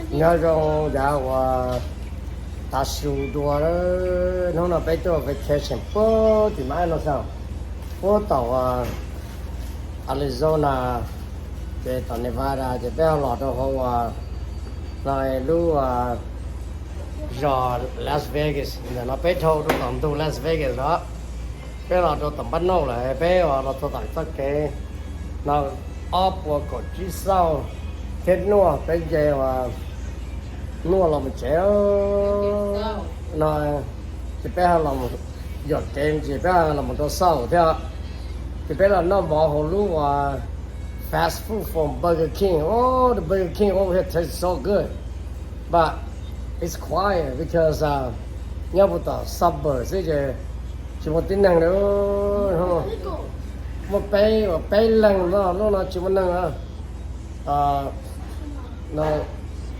Nyob zoo yav uas tav su dua, hnub no peb tuaj vacation puag tim Mab no xwb, puag tom Arizona, ces tom Nevada, ces peb ho los rau hauv uas no lub zos Las Vegas. Ntawm no peb dhau rau tom ntug Las Vegas los, peb los rau tom npab nauj lawm, peb los txog tom txoj kev no ob puas kaum tsib xauj thiab nuaj, peb nce uas nuaj los mus tsev no, ces peb ho los yom kev ntsis peb ho los mus rau xauj thiab, ces peb los noj mov hauv lub uas fast food from Burger King. Oh, the Burger King over here tastes so good, but it's quiet because nyob puag tom suburb xwb ces tsis muaj tib neeg li. Muaj peb uas peb leeg no, lub no tsis muaj neeg.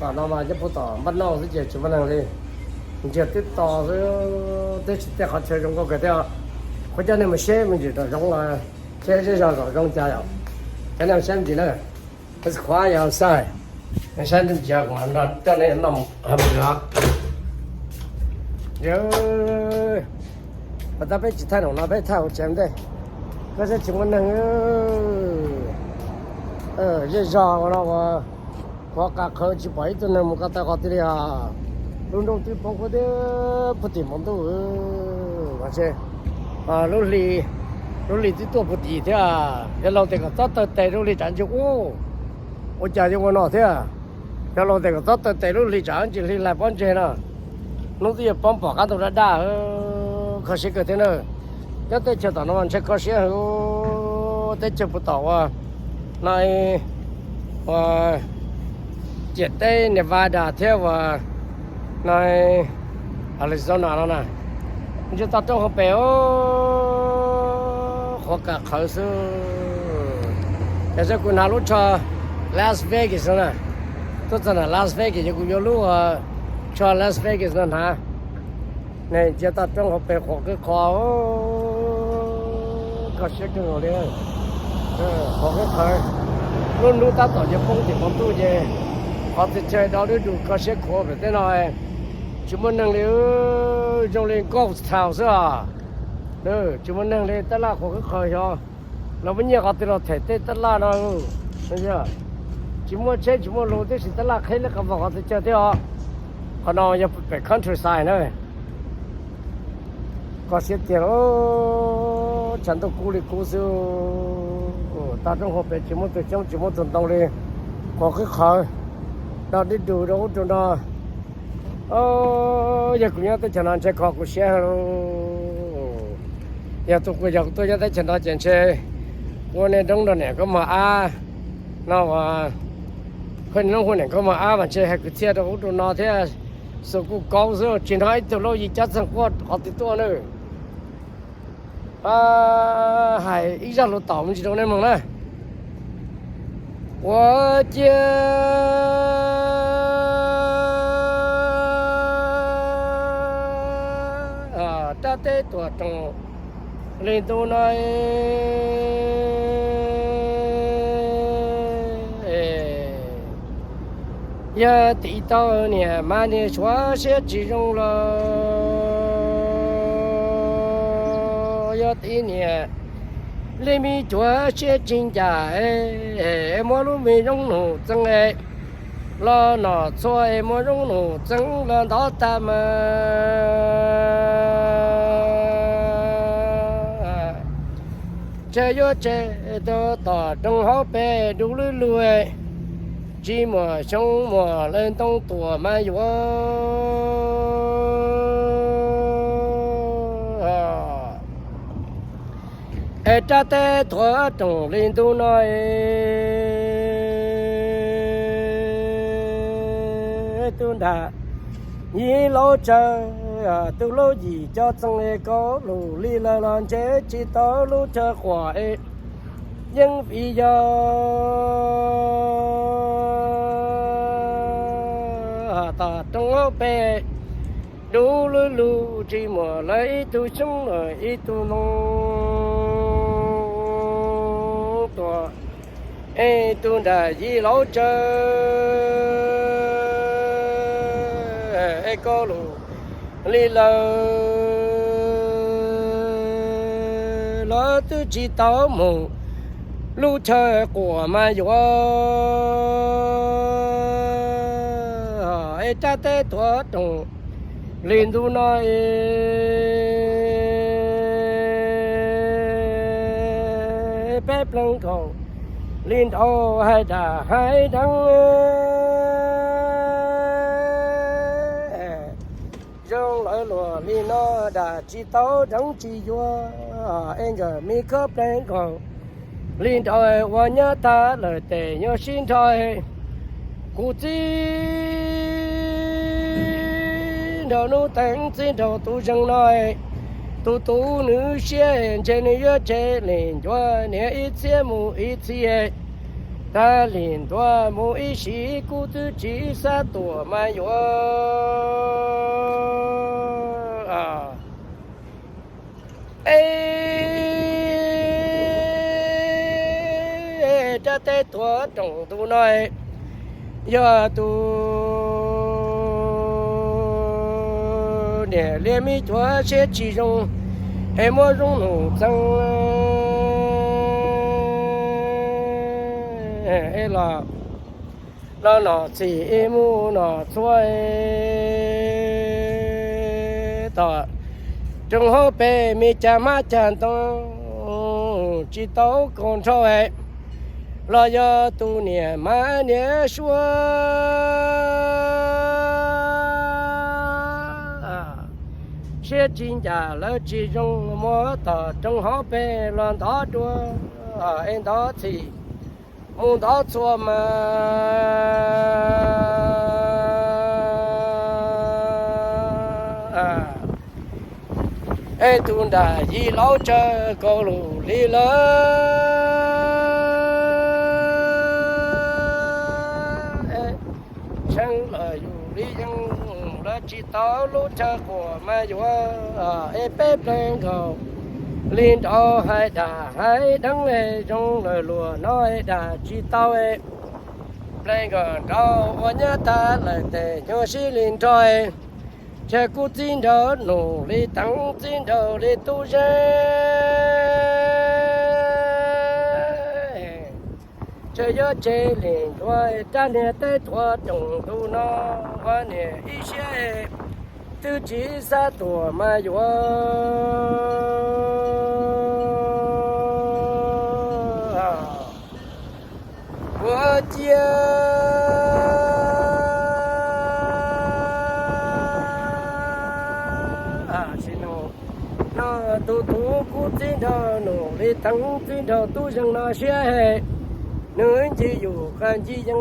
Tom no mas nyob puag tom npab nauj xwb ces tsis muaj neeg li, ntsiag twb to xwb, twb tsis tej qhov chaw zoo nkauj kawg thiab. Qhov coj nej mus saib me ntsis tom zoov los, saib zej zog tom zoov cas yom. Cov nej saib me ntsis na, qhov xwm qhuav yog xav saib me ntsis, kuv mam nrog coj nej noj mus os. Pas tab peb tsis thaij no, peb thaij hauv tsev ntej, koj saib tsis muaj neeg. Zej zog no uas qhuav qas qhawv tsis pom ib tug neeg mus ko taw qhov twg li os. Lub ntuj twb poob kub tiag, puag tim hmo ntuj. Lub hli, lub hli twb tuaj puag tim thiab. Yog laus tes kom txhob taw tes lub hli tsam ntsis ub, ua cas yuav ua no thiab. Yog laus tes kom txhob taw tes lub hli tsam ntsis hli lais pob ntseg no. Hnub twb yuav poob pom qab ntug daj daj, kho siab kawg thiab na. Cov teb chaws tom no mas ntshe kho siab heev, teb chaws puag tom uas no, uas ciam teb Nevada thiab uas no Arizona no na, ntshe toj roob hauv pes os, qhuav kam qhawv xwb. Yog xwb kuv hnav lub tsho Las Vegas no na, tuaj txog nram Las Vegas ces kuv yuav lub tsho Las Vegas no hnav. Nej ntsia toj roob hauv pes qhuav qhib qho, kho siab kawg nkaus li. Qhuav qhib qhawv, lub hnub tab tom yuav poob tim hmo ntuj ces qhov txhia chaw do dub du kho siab khuav pem tej no, tsis muaj neeg li, zoo li ghost town xwb os. Tsis muaj neeg li, tab laj qhuav qhib qhawv xyov lawv muab nyiaj qhov twg los them tej tab laj no. Tsis muaj tsheb tsis muaj lus tib si, tab laj qhib li qhov vog qhov txhia chaw thiab os. Qhov no yog pem countryside na. Kho siab tiag, tshav ntuj kub li kub xwb. Toj roob hauv pes tsis muaj tus xyoob tsis muaj tus ntoo li, qhuav qhib qhawv, do dub du rau ub rau no. Yog kuv nyob teb chaws no ntshe kho kuv siab heev. Yog tus kuv, yog kuv tuaj nyob teb chaws no ces ntshe ua niaj hnub nrog niam nkauj mog ab no, ua niaj hnub hu niam nkauj mog ab mas ntshe hais kwv txhiaj rau ub rau no thiab. Xus kuj kaub xwb, tsis hnov ib tug laub yim cob txeeg quaj qhov twg tuaj na. Pab hais ib zaj hlua tom me ntsis rau nej mloog na. Ua ciav rab teb tuam roos li ntu no, yog tim tau niam mas niam suav siab tsis zoo los, yog tim niam li me cuav siab tsis ncaj, muab lub me zoo num txeeb los nom txhua, muab zoo num txeeb los ntov tag mas. Tseg yuav tseg tau tom rooj hauv pes dub lug lug, tsis muaj xyoob muaj lawv ntoo tuaj mas yuav. Es rab teb thuav roos li ntu no, tus nram yim laub tsawv, tus laub yim cob txeeg es kaub lug li lawm los ntshe tsis tau lub chaw quaj es yeej vim yog tom rooj hauv pes dub lug lug tsis muaj lawv ib tug xyoob ib tug ntoo tuaj, es tus nram yim laub tsawv Koj lus li lawm los twb tsis tau mus lub chaw quas mas yuav es rab teb tuav rooj li ntu no es peb pleeg nkaus li nraud hais dam hais deev zoo lawv luag li no dam tsis tau deev tsis yuav es nkawd me koj pleeg nkaus li nraud ua nyab tag lawm tes nyuag sib nrog kuv txib nraug nub teev txib nraug tub zeeg no tus tub nws siab ntshe nws yuav tseg li ncuav niam ib txhiab mus ib txhis tag li ntuag mus ib sim kuv twb tsis xav tuam mas yuav es rab teb tuav rooj ntu no yog tus niam liaj me cuav siab tsis zoo es muab zoo num txeeb es los los nom txim ib mus nom txhua tom rooj hauv pes me cas hmab cas ntoo tsis tau kaus nrhau los yog tus niam mas niam suav siab tsis ncaj lawv tsis zoo muab tom rooj hauv pes los ntov dua es ntov txhim mus ntov txhua mas es tus nram yim laub tsawg kaus lus li lawm es tshee lawm yus li yeej lawv tsis tau lub chaw quas mas yuav es peb pleeg nkaus li nraud hais dam hais deev es zoo lawm luag no es dam tsis tau es pleeg nkaus nraud ua nyab tag lawm tes nyuag sib li nrog es tseg kuv txib nraug num li teev txib nraug li tub zeeg tseg yuav tseg li ncuav rab niag teb tuav rooj ntu no ua niam ib siab twb tsis xav tuam mas yuav ua cia no tus tub kuv txib nraug num li teev txib nraug tub zeeg no siab he nws ncig yus qag ncig yeej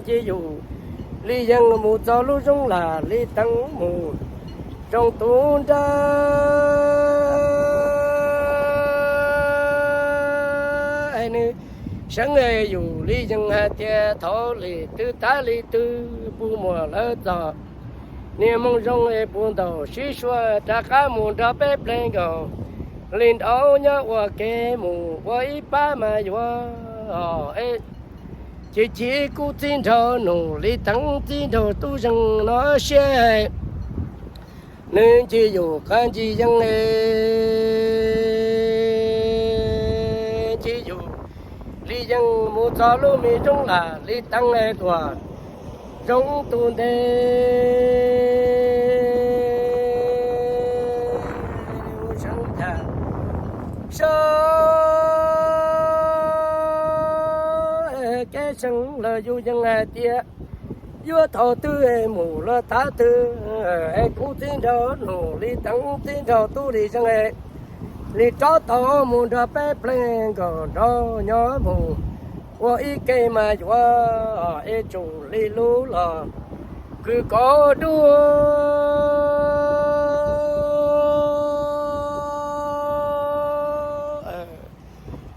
ncig yus li yeej mus txog lub zoov lam li teev mus zoo tus nrab nws seev yus li yeej hais tias thaum li twg tav li twg puag muag lawv txog niag moo zoo es puag ntaus sib suab rov qab mus nrog peb pleeg nkaus li nraud nyob ua ke mus ua ib pab mas yuav chim chim kuv txib nraug num li teev txib nraug tub zeeg no siab nws ncig yus qag ncig yeej ncig yus li yeej mus txog lub me zoov lam li teev es tuam zoo tus ntev seev cas sab kev seev lawm yus yeej hais tias yuav thaum twg mus luag tav twg es kuv txib nraug num li teev txib nraug tub li zeej li rov tau mus nrog peb pleeg nkaus nraud nyob mus ua ib ke mas yuav es tsum li lub los kws kaus dua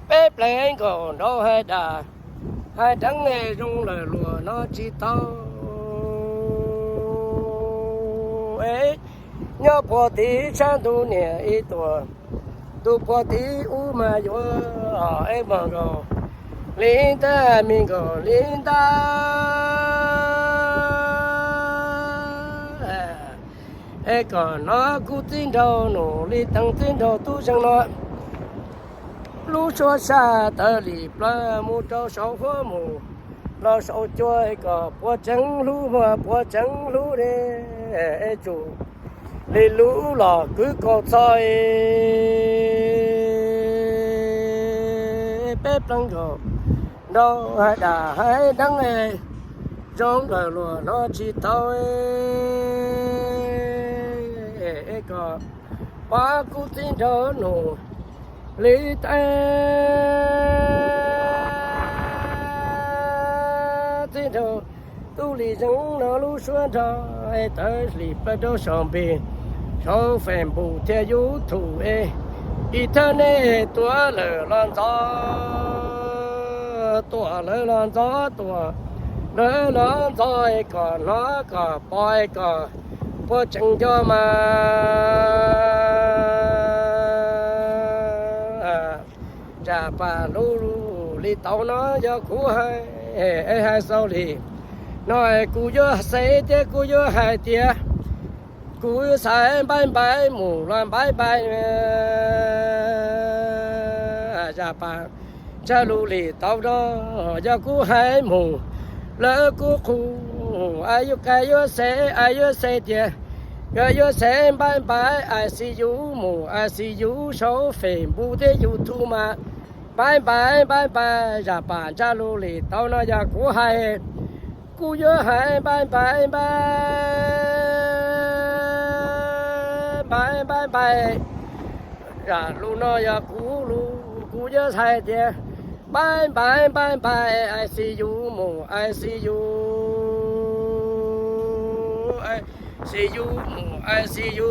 peb pleeg nkaus nraud hais dam hais deev zoo lawm luag no tsis tau es nyob puag tim sab ntug niam ib tuam tus puag tim ub mas yuav es mas nkaus Li ntawd me nkauj li ntawd, es kom hnov kuv txiv nraug Nus Lis Teev txiv nraug tub zeeg no lub suab saj tawv li plaws mus rau saum huab mus los saum cua, kom puav tseev hlub, puav tseev hlub ne, es tsum li lub los kwv kaus txog peb pleev nkaus nrau hais dam hais deeb, zoo nplawg luag hnov tsis tau, es kom pab kuv txiv nraug Nus Lis Teev txiv nraug tub Lis Zeev no lub suab nraug tawv li plaws rau saum npis, saum Facebook thiab YouTube es, internet tuaj lawm los ntxov, tuaj lawm los ntxov, tuaj lawm los ntxov, kom hnov kom pom kom puav tseev nco mas Zam Pas, lub lus li tau no yog kuv hais, es hais xaus li no, kuv yuav xav tias, kuv yuav hais tias, kuv yuav xav npais npais mus los npais npais, Zam Pas, ntsaj lus li tau no yog kuv hais mus, lawv kuv qhuas, es yuav xav, yuav xav tias, yuav xav npais npais, I see you mus, I see you saum Facebook thiab YouTube mas, npais npais npais npais, Zam Pas, ntsaj lus li tau no yog kuv hais, kuv yuav hais npais npais npais, npais npais npais, Zam Pas, lus no yog kuv lus, kuv yuav hais tias, npais npais npais npais, I see you mus, I see you, I see you mus, I see you.